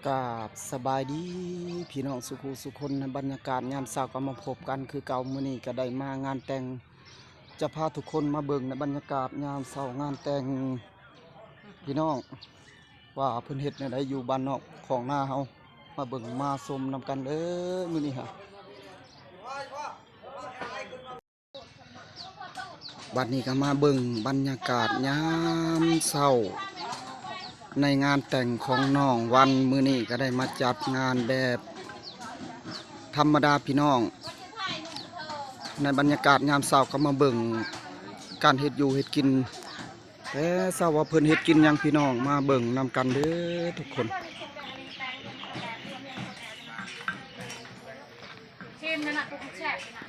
ກາບສະບາຍດີພີ່ນ້ອງສູ່ຜູ້ສູ່ຄົນ ໃນບັນຍາກາດຍາມເຊົ້າກໍມາພົບກັນຄືເກົ່າ. ມື້ນີ້ກໍໄດ້ມາງານແຕ່ງ ຈະພາທຸກຄົນມາເບິ່ງໃນບັນຍາກາດຍາມເຊົ້າງານແຕ່ງພີ່ນ້ອງ ວ່າເພິ່ນເຮັດແນວໃດຢູ່ບ້ານນອກຂອງນາເຮົາ. ມາເບິ່ງມາຊົມນຳກັນເດີມື້ນີ້ຫາ. ບັດນີ້ກໍມາເບິ່ງບັນຍາກາດຍາມເຊົ້າ ໃນງານແຕ່ງຂອງນ້ອງວັນ. ມື້ນີ້ກໍໄດ້ມາຈັດງານແບບທຳມະດາພີ່ນ້ອງ ໃນບັນຍາກາດຍາມເຊົ້າ ກໍມາເບິ່ງການເຮັດຢູ່ເຮັດກິນແຕ່ເຊົ້າ ວ່າເພິ່ນເຮັດກິນຫຍັງພີ່ນ້ອງ. ມາເບິ່ງນຳກັນເດີທຸກຄົນ. ຊີມນັ້ນນະ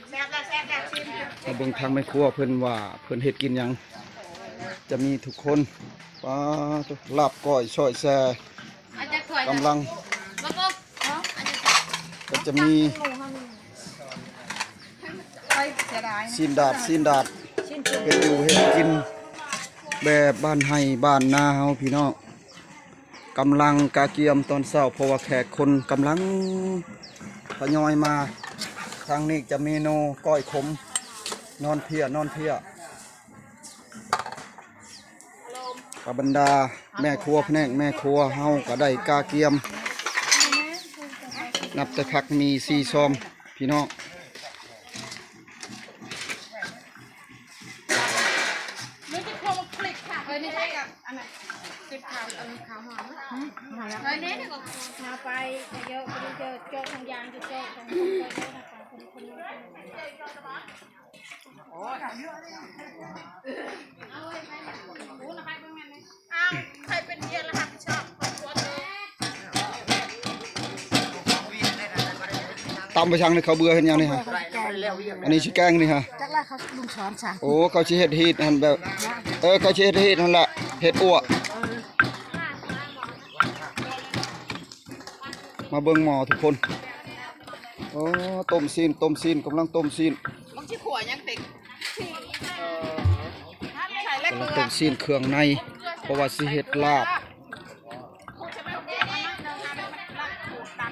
ແຊບແລ້ວ ແຊບແລ້ວ ຊີມ. ມາເບິ່ງທາງແມ່ຄົວເພິ່ນວ່າເພິ່ນເຮັດກິນຫຍັງ ຈະມີທຸກຄົນ. ປາໂທ້ ລາບກ້ອຍ ຊອຍແຊ ກຳລັງ ກໍຈະມີຊີ້ນດາດ ຊີ້ນດາດ ເຮັດຢູ່ເຮັດກິນແບບບ້ານໄຮ່ບ້ານນາເຮົາພີ່ນ້ອງ. ກຳລັງກະກຽມຕອນເຊົ້າ ເພາະວ່າແຂກຄົນກຳລັງທະຍອຍມາ. ທາງນີ້ຈະເມນູກ້ອຍຂົມ ນອນເພຍ ນອນເພຍ. ກະບັນດາແມ່ຄົວ ພະແນກແມ່ຄົວເຮົາກະໄດ້ກະກຽມ ນັບແຕ່ຜັກໝີ່ສີ່ຊອມ ພີ່ນ້ອງ. ຕຳໄປຊັງນີ້ ເຂົ້າເບືອເຮັດຫຍັງນີ້ຮະ? ອັນນີ້ຊິແກງນີ້ຮະ? ຈັກລະ ເຂົາລຸງສອນຊະ. ໂອ້ ເຂົາຊິເຮັດຮີດຫັ້ນແບບ ເອີ ເຂົາຊິເຮັດຮີດຫັ້ນລະ ເຮັດອົ່ວ. ມາເບິ່ງໝໍ້ທຸກຄົນ. ໂອ້ ຕົ້ມຊີ້ນ ຕົ້ມຊີ້ນ ກຳລັງຕົ້ມຊີ້ນ. ມຶງຊິຂົ້ວຫຍັງຕິ? ກຳລັງຕົ້ມຊີ້ນເຄື່ອງໃນ ເພາະວ່າຊິເຮັດລາບ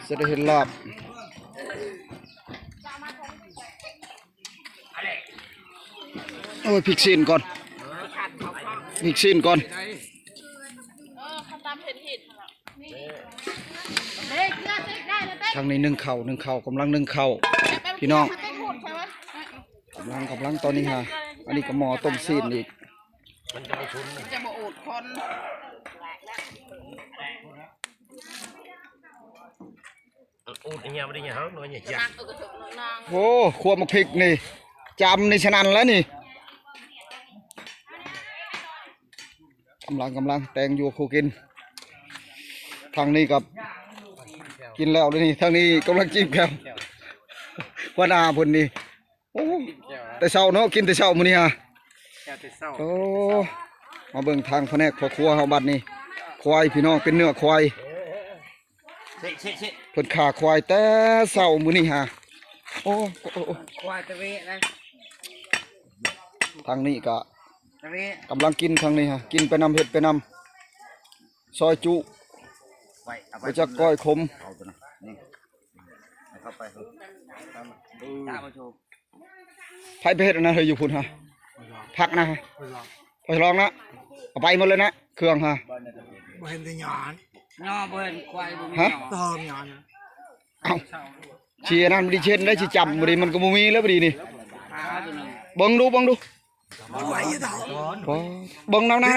ຊິໄດ້ເຮັດລາບ. ໂອ້ຍ ພິກຊີ້ນກ່ອນ ພິກຊີ້ນກ່ອນ. ທາງນີ້ໜຶ້ງເຂົ້າ ໜຶ້ງເຂົ້າ ກຳລັງໜຶ້ງເຂົ້າພີ່ນ້ອງ. ກຳລັງ ກຳລັງ ຕອນນີ້ຫາ ອັນນີ້ກໍໝໍ້ຕົ້ມຊີ້ນອີກ. ມັນຈະບໍ່ອົດຄົນ ໂອ້ ຂົ້ວໝາກພິກນີ້ ຈຳນີ້ສະນັ້ນແລ້ວນີ້. ກຳລັງ ກຳລັງແຕ່ງຢູ່ຄູ່ກິນ. ທາງນີ້ກໍກິນແລ້ວເດ້ນີ້ ທາງນີ້ກຳລັງຈີບແກ້ວ ຫົວໜ້າເພິ່ນນີ້. ໂອ້ ແຕ່ເຊົ້າເນາະ ກິນແຕ່ເຊົ້າມື້ນີ້ຫາ. ແຕ່ເຊົ້າ ໂອ້ ມາເບິ່ງທາງພະແນກພໍ່ຄົວເຮົາບັດນີ້. ຄວາຍພີ່ນ້ອງ ເປັນເນື້ອຄວາຍ ເພິ່ນຂ້າຄວາຍແຕ່ເຊົ້າມື້ນີ້ຫາ. ໂອ້ ໂອ້ ໂອ້ ຄວາຍຕະເວະນະ. ທາງນີ້ກະກຳລັງກິນ ທາງນີ້ຫາ ກິນໄປນຳ ເຮັດໄປນຳ ຊອຍຈຸ ໄປເອົາໄປ ບໍ່ຈັກກ້ອຍຂົມ. ເອົາຕົວນັ້ນ ນີ້ ເຂົ້າໄປ ຕາມມາໂຊ. ໃຜໄປເຮັດອັນນັ້ນເຮີຍ ຢູ່ພຸ້ນຫາ? ຜັກນະ ພໍ່ລອງນະ ເອົາໄປໝົດເລີຍນະ ເຄື່ອງຫາ. ບໍ່ເຫັນແຕ່ຫຍ້ອນ ຫຍ້ອ ບໍ່ເຫັນຄວາຍ ບໍ່ມີຫຍ້ອ ຕອມຫຍ້ອນ. ເອົ້າ ຊິອັນນັ້ນບໍ່ດີ ຊິເຮັດໄດ້ ຊິຈຳບໍ່ດີ ມັນກໍບໍ່ມີແລ້ວບໍ່ດີນີ້. ເບິ່ງດູ ເບິ່ງດູ ເບິ່ງນຳນະ.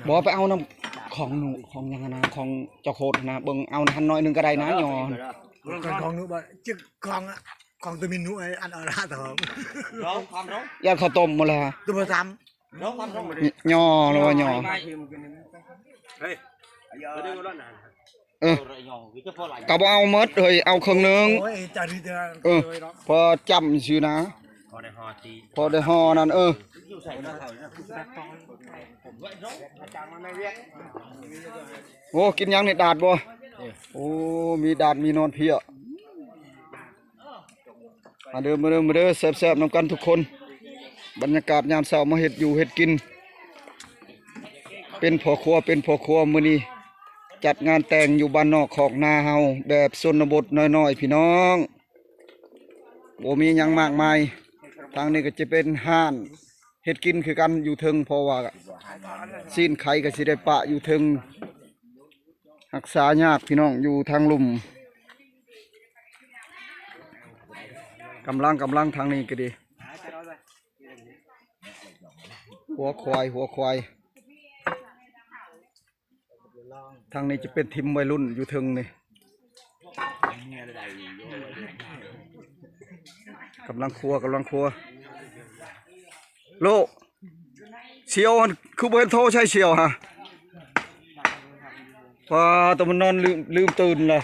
ບໍ່ ໄປເອົານຳຂອງໜູ ຂອງຫຍັງຫັ້ນນະ ຂອງເຈົ້າໂຄດຫັ້ນນະ. ເບິ່ງເອົາຫັ້ນໜ້ອຍໜຶ່ງກໍໄດ້ນະ ຫຍ້ອ. ຂອງໜູບໍ່ ຈຶກຂອງ ຂອງຕະມິນໜູ ໄອ້ອັນອາລາທອງ ຢ້ານເຂົ້າຕົ້ມໝົດແລ້ວ ຕະບໍ່ຕຳ ຫຍ້ອ ຫຼືວ່າຫຍ້ອ. ເອີ ກໍບໍ່ເອົາໝົດເຮີຍ ເອົາເຄິ່ງໜຶ່ງ. ເອີ ພໍຈ້ຳຊື່ນະ ພໍໄດ້ຫໍ່ນັ້ນ. ເອີ ໂອ້ ກິນຫຍັງນີ້ ດາດບໍ່? ໂອ້ ມີດາດ ມີນອນເພຍ. ມາເດີ ມາເດີ ມາເດີ ແຊບໆນຳກັນທຸກຄົນ. ບັນຍາກາດຍາມເຊົ້າ ມາເຮັດຢູ່ເຮັດກິນ ເປັນພໍ່ຄົວ ເປັນພໍ່ຄົວມື້ນີ້. ຈັດງານແຕ່ງຢູ່ບ້ານນອກຄອກນາເຮົາ ແບບຊົນນະບົດນ້ອຍໆ ພີ່ນ້ອງ. ບໍ່ມີຫຍັງມາກມາຍ. ທາງນີ້ກໍຈະເປັນຮ້ານເຮັດກິນຄືກັນຢູ່ເທິງ ເພາະວ່າຊີ້ນໄກ່ກໍຊິໄດ້ປະຢູ່ເທິງ. ຮັກສາຍາກພີ່ນ້ອງ ຢູ່ທາງລຸ່ມ. ກຳລັງ ກຳລັງ ທາງນີ້ກໍດີ. ຫົວຄວາຍ ຫົວຄວາຍ. ທາງນີ້ຈະເປັນທີມໄວລຸ້ນຢູ່ເທິງນີ້. ກຳລັງຄົວ ກຳລັງຄົວ. ໂລ ສ່ຽວຫັ້ນຄືບໍ່ເຫັນໂທໃສ່ສ່ຽວຫະ? ປາ ແຕ່ມັນນອນລືມ ລືມຕື່ນລະ.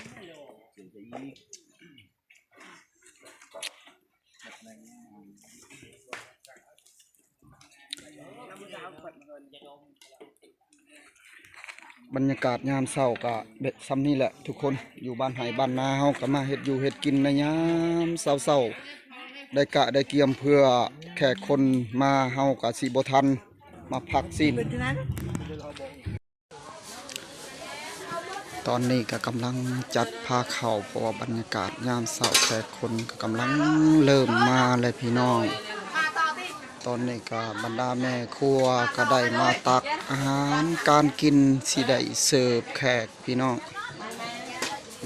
ບັນຍາກາດຍາມເຊົ້າກະແບບຊ່ຳນີ້ແຫຼະທຸກຄົນ. ຢູ່ບ້ານໄຮ່ບ້ານນາເຮົາກະມາເຮັດຢູ່ເຮັດກິນໃນຍາມເຊົ້າໆ ໄດ້ກະໄດ້ກຽມເພື່ອແຂກຄົນມາ ເຮົາກະຊິບໍ່ທັນມາພັກຊີ້ນ. ຕອນນີ້ກໍກຳລັງຈັດພາເຂົ້າ ເພາະວ່າບັນຍາກາດຍາມເຊົ້າແຂກຄົນກໍກຳລັງເລີ່ມມາແລ້ວພີ່ນ້ອງ. ຕອນນີ້ກໍບັນດາແມ່ຄົວກໍໄດ້ມາຕັກອາຫານການກິນ ຊິໄດ້ເສີບແຂກພີ່ນ້ອງ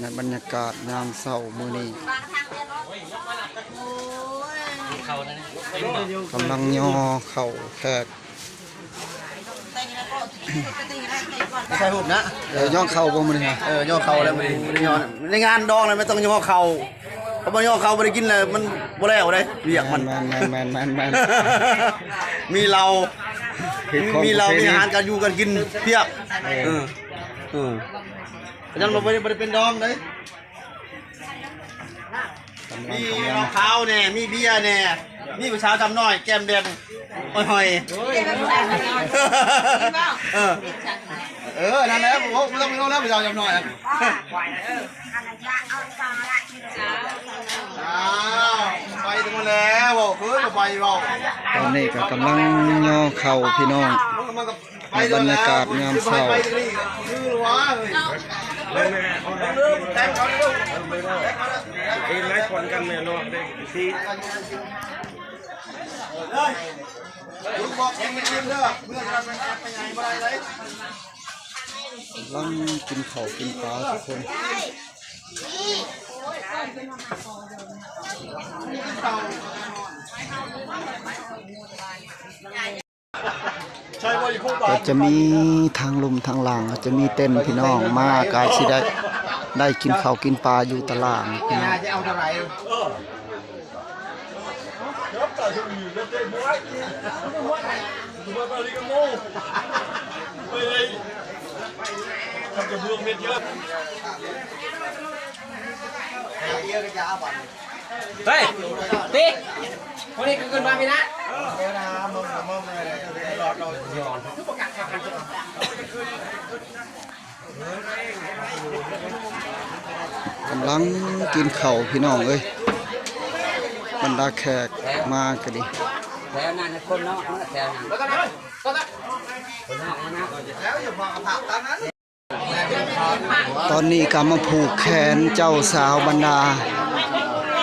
ໃນບັນຍາກາດຍາມເຊົ້າມື້ນີ້. ກຳລັງຍໍເຂົ້າແຂກ. ໃສ່ຮູບນະ ເອີ ຍໍເຂົ້າບໍ່ມື້ນີ້? ເອີ ຍໍເຂົ້າແລ້ວມື້ນີ້ ບໍ່ໄດ້ຍໍ ໃນງານດອງແລ້ວແມ່ນຕ້ອງຍໍເຂົ້າ. ຄັນບໍ່ຍໍເຂົ້າບໍ່ໄດ້ກິນແລ້ວ ມັນບໍ່ແລ້ວເດ້ວຽກມັນ. ແມ່ນໆໆໆໆ ມີເຫຼົ້າ ມີເຫຼົ້າ ມີອາຫານການຢູ່ການກິນພຽບ. ເອີ ເອີ ເອີ ເອີ ຍັງບໍ່ໄດ້ ບໍ່ໄດ້ເປັນດອງເດ້. ມີເຫຼົ້າຂາວແດ່ ມີເບຍແດ່ ມີຜູ້ສາວຈຳນ້ອຍ ແກ້ມແດງ ຫ້ອຍໆ. ເອີ ເອີ ນັ້ນແຫຼະ ບໍ່ ບໍ່ຕ້ອງໄປເວົ້ານຳຜູ້ສາວຈຳນ້ອຍ. ອ້າວ ໄປໝົດແລ້ວ ເວົ້າຄືບໍ່ໄປເວົ້າ. ຕອນນີ້ກໍກຳລັງຍໍເຂົ້າພີ່ນ້ອງ. ໃນບັນຍາກາດຍາມເຊົ້າ ລັງກິນເຂົ້າກິນປາທຸກຄົນ. ກໍຈະມີທາງລຸ່ມທາງລ່າງ ກໍຈະມີເຕັນພີ່ນ້ອງມາ ກໍຊິໄດ້ ໄດ້ກິນເຂົ້າກິນປາຢູ່ຕະລ່າງພີ່ນ້ອງ. ເຮີຍ ຕິ ພວກນີ້ຄືຂຶ້ນມາພີ້ນະ. ກຳລັງກິນເຂົ້າພີ່ນ້ອງເອີຍ ບັນດາແຂກມາກໍດີ. ແຖວນັ້ນຄົນນອກເນາະ ແຖວນັ້ນ ຄົນນອກເນາະ. ຕອນນີ້ກໍມາຜູກແຂນເຈົ້າສາວ ບັນດາ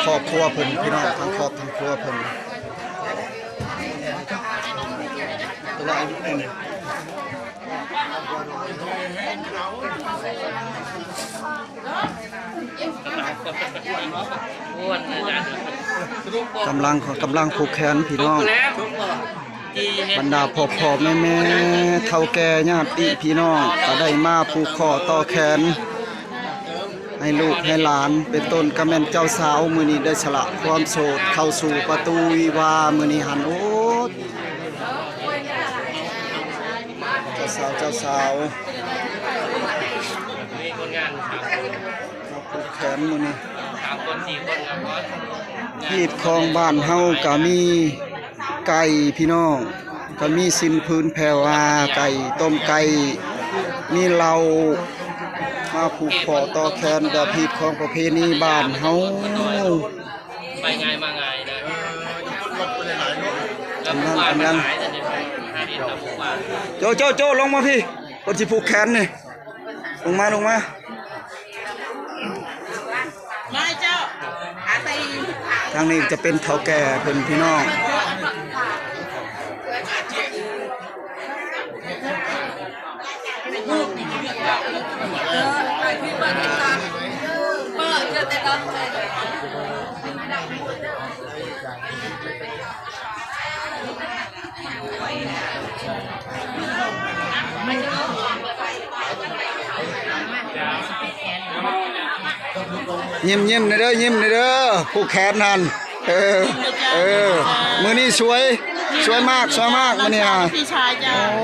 ຄອບຄົວເພິ່ນ ພີ່ນ້ອງ ທັງຄອບທັງຄົວເພິ່ນ. ກຳລັງ ກຳລັງຜູກແຂນພີ່ນ້ອງ. ບັນດາພໍ່ໆແມ່ໆ ເຖົ້າແກ່ ຍາດຕິພີ່ນ້ອງ ກໍໄດ້ມາຜູກຂໍ້ຕໍ່ແຂນໃຫ້ລູກໃຫ້ຫຼານ ເປັນຕົ້ນກໍແມ່ນເຈົ້າສາວ ມື້ນີ້ໄດ້ສະຫຼະຄວາມໂສດເຂົ້າສູ່ປະຕູວິວາ ມື້ນີ້ຫັ້ນ. ໂອ້ ເຈົ້າສາວ ເຈົ້າສາວ ມາຜູກແຂນມື້ນີ້. ຮີດຄອງບ້ານເຮົາກະມີໄກ່ພີ່ນ້ອງ ກະມີຊີ້ນຜືນແຜ່ວອາ ໄກ່ ຕົ້ມໄກ່ ມີເຫຼົ້າ ມາຜູກຂໍ້ຕໍ່ແຂນແບບຮີດຄອງປະເພນີບ້ານເຮົາ. ໄປງ່າຍມາງ່າຍນະ. ກຳລັງ ກຳລັງ. ໂຈ ໂຈ ໂຈ ລົງມາພີ້ ເພິ່ນຊິຜູກແຂນນີ້. ລົງມາ ລົງມາ ມາເຈົ້າ ອາໄສ ທາງນີ້ຈະເປັນເຖົ້າແກ່ເພິ່ນ ພີ່ນ້ອງ. ຍິ້ມໆ ແດ່ເດີ ຍິ້ມແດ່ເດີ ຜູກແຂນຫັ້ນ. ເອີ ເອີ ມື້ນີ້ສວຍ ສວຍມາກ ສວຍມາກມື້ນີ້ນະ ພີ່ຊາຍເຈົ້າ. ໂອ້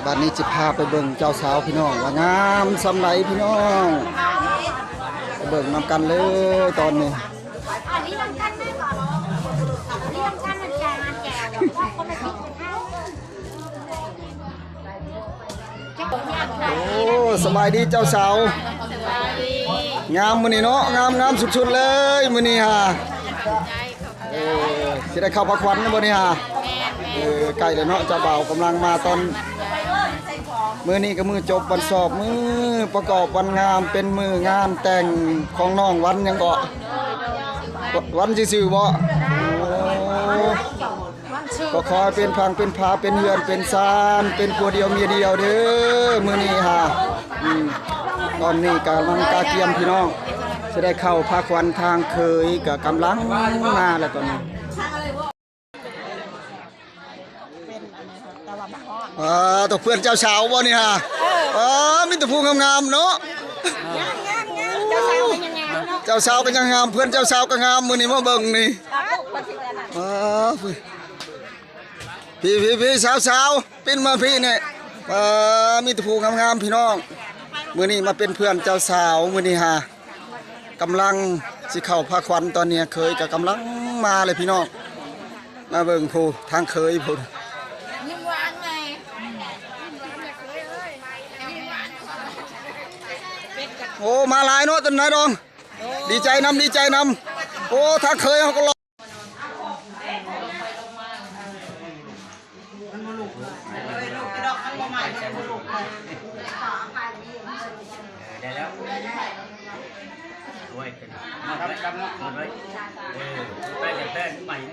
ບັດນີ້ຈະພາໄປເບິ່ງເຈົ້າສາວພີ່ນ້ອງ ວ່າງາມສ່ຳໃດພີ່ນ້ອງ ໄປເບິ່ງນຳກັນເລີຍຕອນນີ້. ໂອ້ ສະບາຍດີເຈົ້າສາວ ງາມມື້ນີ້ເນາະ ງາມ ງາມສຸດໆ ເລີຍມື້ນີ້ຫາ. ເອີ ຊິໄດ້ເຂົ້າພາຂວັນແລ້ວບໍ່ນີ້ຫາ? ເອີ ໃກ້ແລ້ວເນາະ ເຈົ້າບ່າວກຳລັງມາຕອນ ມື້ນີ້ກໍມື້ຈົບວັນສອບ ມື້ປະກອບວັນງາມ ເປັນມື້ງານແຕ່ງຂອງນ້ອງວັນຫຍັງເກາະ? ວັນຊື່ໆ ບໍ່? ໂອ້ ກໍຂໍໃຫ້ເປັນຝັ່ງເປັນຜາ ເປັນເຮືອນເປັນຊານ ເປັນຜົວດຽວເມຍດຽວເດີ ມື້ນີ້ຫາ. ອືມ ຕອນນີ້ກຳລັງກະກຽມພີ່ນ້ອງ ຊິໄດ້ເຂົ້າພາຂວັນ ທາງເຂີຍກໍກຳລັງມາແລ້ວຕອນນີ້. ອ່າ ຕົກເພື່ອນເຈົ້າສາວບໍ່ນີ້ຫາ? ເອີ ມີແຕ່ຜູ້ງາມໆ ເນາະ. ເຈົ້າສາວກໍຍັງງາມ ເພື່ອນເຈົ້າສາວກໍງາມ ມື້ນີ້ມາເບິ່ງນີ້. ອ່າ ພີ່ ພີ່ ພີ່ ສາວໆ ປິ່ນມາພີ້ແນ່. ອ່າ ມີແຕ່ຜູ້ງາມໆ ພີ່ນ້ອງ ມື້ນີ້ມາເປັນເພື່ອນເຈົ້າສາວ ມື້ນີ້ຫາ ກຳລັງຊິເຂົ້າພາຂວັນ ຕອນນີ້ເຂີຍກໍກຳລັງມາເລີຍພີ່ນ້ອງ. ມາເບິ່ງຜູ້ທາງເຂີຍພຸ້ນ. ໂອ້ ມາຫຼາຍເນາະ ຕົ້ນນາດອງ. ດີໃຈນຳ ດີໃຈນຳ. ໂອ້ ທາງເຂີຍເຮົາກໍ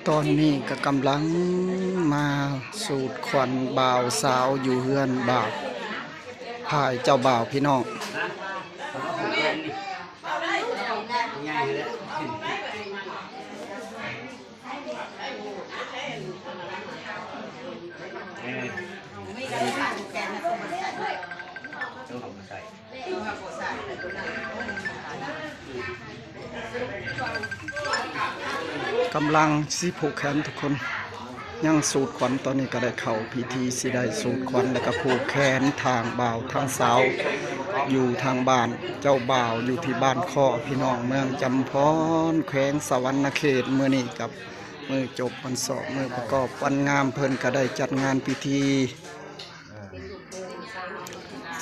ຕອນນີ້ກໍກຳລັງມາສູດຂວັນບ່າວສາວຢູ່ເຮືອນບ່າວ ຝ່າຍເຈົ້າບ່າວພີ່ນ້ອງ. ກຳລັງຊິຜູກແຂນທຸກຄົນ ຍັງສູດຂວັນ ຕອນນີ້ກໍໄດ້ເຂົ້າພິທີ ຊິໄດ້ສູດຂວັນ ແລ້ວກໍຜູກແຂນ ທາງບ່າວທາງສາວ ຢູ່ທາງບ້ານເຈົ້າບ່າວ ຢູ່ທີ່ບ້ານຄໍ້ ພີ່ນ້ອງ ເມືອງຈຳພອນ ແຂວງສະຫວັນນະເຂດ. ມື້ນີ້ກັບມື້ຈົບວັນສອບ ມື້ປະກອບວັນງາມ ເພິ່ນກໍໄດ້ຈັດງານພິທີ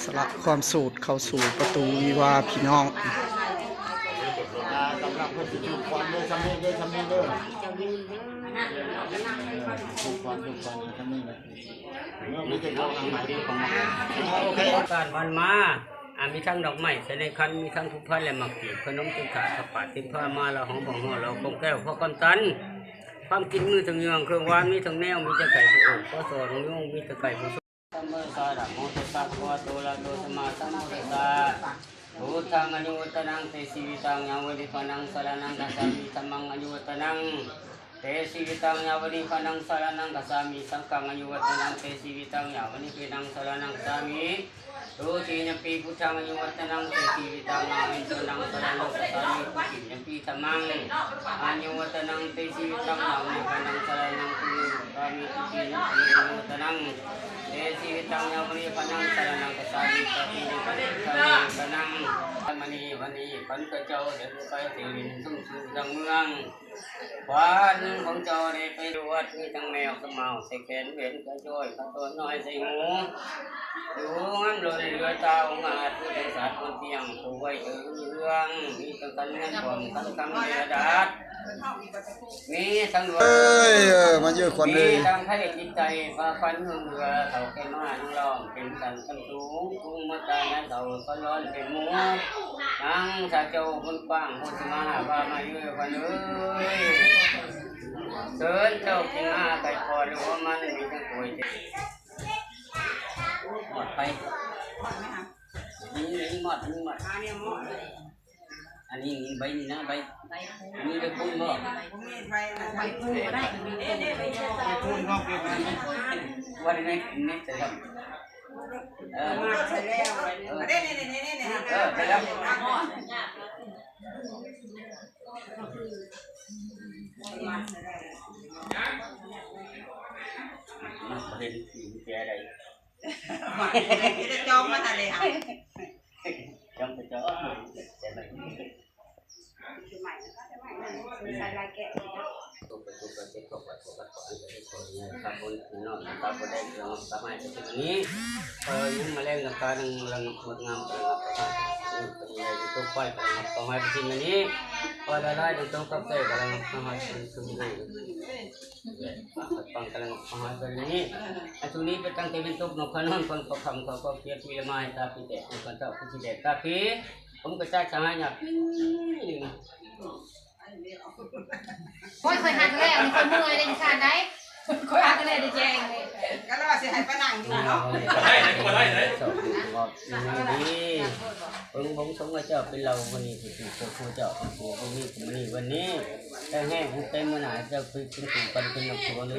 ສະຫຼະຄວາມໂສດເຂົ້າສູ່ປະຕູວິວາ ພີ່ນ້ອງ. ການວັນມາ ອາ ມີທັງດອກໄມ້ ສະໄນຄັນ ມີທັງທຸກພັນ ແລະ ໝາກກີບ ຂະໜົມ ເຕັມຖາດ ຜ້າປາດ ເຕັມຜ້າ ມາລະ ຫອມ ບັກຮອດ ລະ ຂອງແກ້ວ ພະຄຳຕັນ ຄວາມກິນ ມີທັງຍວງ ເຄື່ອງຫວານ ມີທັງແນວ ມີແຕ່ໄກ່ບໍ່ອົບ ຂໍສອນ ຍວງ ມີແຕ່ໄກ່ບໍ່ ສະມະສານະໂມ ຕັດສະ ພະຄະວະໂຕ ອະລະຫະໂຕ ສຳມາສຳພຸດທັດສະ ພຸດທັງ ອາຍຸວັດຕະນັງ ເຕ ຊີວິຕັງ ຍາວະນິບພານັງ ສະລະນັງ ກັດສາມິ ທຳມັງ ອາຍຸວັດຕະນັງ ເຕ ຊີວິຕັງ ຍາວະນິບພານັງ ສະລະນັງ ກັດສາມິ ສັງຄັງ ອາຍຸວັດຕະນັງ ເຕ ຊີວິຕັງ ຍາວະນິບພານັງ ສະລະນັງ ກັດສາມິ ທຸຕິຍະມະປີ ພຸດທັງ ອາຍຸວັດຕະນັງ ເຕ ຊີວິຕັງ ຍາວະນິບພານັງ ສະລະນັງ ກັດສາມິ ທຸຕິຍະມະປີ ທຳມັງ ອາຍຸວັດຕະນັງ ເຕ ຊີວິຕັງ ຍາວະນິບພານັງ ສະລະນັງ ກັດສາມິ ທຸຕິຍະມະປີ ອາຍຸວັດຕະນັງ ເຕ ຊີວິຕັງ ຍາວະນິບພານັງ ສະລະນັງ ກັດສາມິ ຕະຕິຍະມະປີ ທຳມັງ ອາຍຸວັດຕະນັງ ມະນີ ວັນນີ້ ຂ້າພະເຈົ້າໄດ້ໄປເສວະເລນ ເທິງສູງທາງເມືອງ ຂວັນຂອງເຈົ້າໄດ້ໄປດວດ ມີທັງແມວຂະເໝົາໃສ່ແຂນ ເຫັນກະຈ້ອຍຂະໂຕນ້ອຍໃສ່ຫູ ດວງງາມລົ້ນເຫຼືອຕາ ອົງອາດຜູ້ໄດ້ສາດບົນຕຽງ ຜູ້ໄວ້ເອີເຮືອງ ມີທັງຂັນເງິນທອງ ຂັນຄຳເຫຼືອດາດ ມີທັງ ເອີຍ ເອີ ມາເຢີອຂວັນເອີຍ ມີທັງໃຜຈິດໃຈ ພາຂວັນເຮືອງເຮືອ ເຂົ້າແກ່ມານັ່ງລ້ອມ ເປັນສັນຊັ້ນສູງ ກຸງມາຕາຍາເຖົ້າ ສອນລ້ອນເປັນໝູ່ ນາງສາເຈົ້າບຸນກວ້າງ ໂພຊິມາ ວ່າມາເຢີອຂວັນເອີຍ ເຊີນເຈົ້າກິນມາໄກ່ປອດ ຫຼືວ່າມັນມີທັງກວຍ ໝອດໄປ ນີ້ ນີ້ໝອດ ນີ້ໝອດ ອັນນີ້ ນີ້ໃບນີ້ນະ ໃບ ມີໃບປຸ້ນບໍ່? ບໍ່ມີໃບ ໃບປຸ້ນກໍໄດ້ ປຸ້ນເນາະ ວ່າໄດ້ໃນເນັດໃສ່ ເອີ ມາໃສ່ແລ້ວ ເອີ ນີ້ໆໆໆ ເອີ ໄປແລ້ວ ມາເຫັນສີແຈໃດ ຈອງມາຫັ້ນເລີຍ ຈອງໄປຈອງ ໃສ່ລາຍແກະ ເອີ ຍັງມາແລງນ້ຳຕາໜຶ່ງລະງົບງົດງາມ ລະງັບເປັນໃຫຍ່ເປັນໂຕໄຟ ລະງັບເອົາໃຫ້ໄປກິນມື້ນີ້ ຄອຍລະລາຍເປັນໂຕກັບແກ້ ລະງັບເອົາໃຫ້ເພິ່ນຄືນນີ້ ປັງກະລະງັບເອົາໃຫ້ເພິ່ນນີ້ ອັນຊຸນີ້ເປັນຕັ້ງແຕ່ເວັນຕົກ ນອນຄອຍນອນ ຄອນກໍຄ່ຳ ເຂົາກໍເກຍບ ປີລະມາໃຫ້ຕາປີແຕກ ນອນຄອນເຊົ້າຄືຊິແດດຕາປີ ຜົມກະຈາຍສະຫາຍຍາກ ໂອ້ຍ ຂ້ອຍຫາກະແລ້ວນີ້ ຂ້ອຍເມື່ອຍເດ້ ຂ້ານໃດ ຂ້ອຍຫາກະແລ້ວໄດ້ແຈ້ງເດ້ ກະລະວ່າຊິໃຫ້ປານັ່ງຢູ່ເນາະ ໄດ້ ໄດ້ ບໍ່ໄດ້ເດ້ ເຈົ້າຢູ່ງອບຢູ່ງາມດີ ເບິ່ງບົງສົງວ່າເຈົ້າເປັນເຫຼົ່າມື້ນີ້ ຜູ້ຜູ້ເຈົ້າ ຜູ້ບໍ່ມີມື້ນີ້ ວັນນີ້ ແຕ່ແຮງແຕ່ມື້ໜ້າ ເຈົ້າຄືເປັນຄູ່ກັນເປັນຄອບຄົວເດີ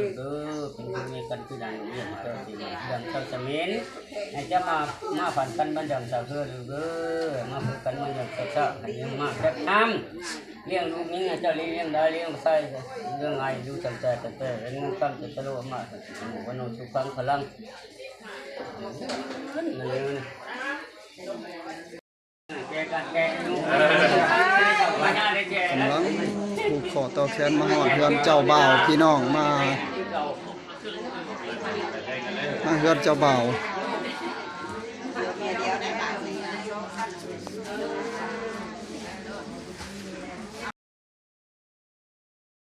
ເປັນຜົວເມຍກັນຄືດັ່ງເລື່ອງເຈົ້າຊິເລື່ອງເຈົ້າສະເໝັນ ໃຫ້ເຈົ້າມາ ມາຝັນກັນບັນດອງສາວເທື່ອເດີ ມາພົບກັນບັນດອງສາວເທື່ອ ໃຫ້ມາແບບງາມ ລ້ຽງລູກຍິງໃຫ້ເຈົ້າລ້ຽງໄດ້ ລ້ຽງຊາຍລ້ຽງງ່າຍ ຢູ່ຕັ້ງແຕ່ ຕັ້ງແຕ່ເງິນຄຳຈະຕະໂລມາ ວັນໂນສຸຂັງພະລັງ ກຳລັງຜູກຂໍ້ຕໍ່ແຂນມາຮອດເຮືອນເຈົ້າບ່າວ ພີ່ນ້ອງ ມາ ມາເຮືອນເຈົ້າບ່າວ.